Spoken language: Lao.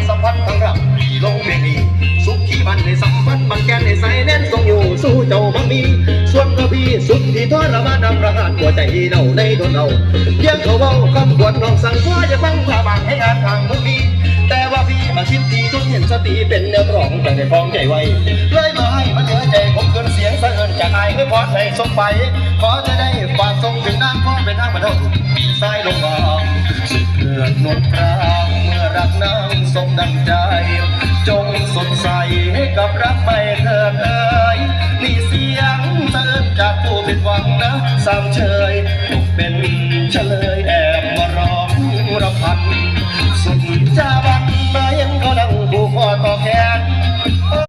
ສຳພັນທັງຮັກທີ່ລົງເພງນີ້ ສຸກທີ່ມັນໃຫ້ສຳພັນມັນແກ່ນໃຫ້ໃສ່ແໜ້ນ ສົ່ງຢູ່ສູ່ເຈົ້າມັນມີ ສ່ວນກະພີສຸດທີ່ທໍລະມານນຳປະຫານຫົວໃຈເຮົາໃນດົນເຮົາ ພຽງເຂົາເວົ້າຄຳຄວນນ້ອງສັ່ງ ຂໍຢ່າຟັງພາບາງໃຫ້ອ່ານທາງເມືອງມີ ແຕ່ວ່າພີ່ມາຄິດດີຈົນເຫັນສະຕິເປັນແນວຕຣອງ ຈັ່ງໄດ້ຄອງໃຈໄວ້ ເລີຍບໍ່ໃຫ້ມັນເຫຼືອໃຈ ຄົງເກີນສຽງສະເອີນຈາກອ້າຍ ອວຍພອນໃຫ້ສົມໄປ ຂໍຈະໄດ້ຝາກສົ່ງເຖິງນາງ ຂໍເປັນທາງບັນເທົາທຸກ ສາຍລົມຫວານ ເພື່ອນວນກລາວເມື່ອລັກນາງສົມດັ່ງໃຈ ຈົ່ງສົດໃສກັບຮັກໃໝ່ເທີດເອີຍ ນີ້ສຽງສະເອີນຈາກຜູ້ຜິດຫວັງນະ ສາມເຊີຍ ຕົກເປັນຊະເລີຍແອບມາຮ້ອງລຳພັນ ສຸດຈາບັນມາຍັງກໍດັງຜູ້ຂໍຕໍ່ແຂນ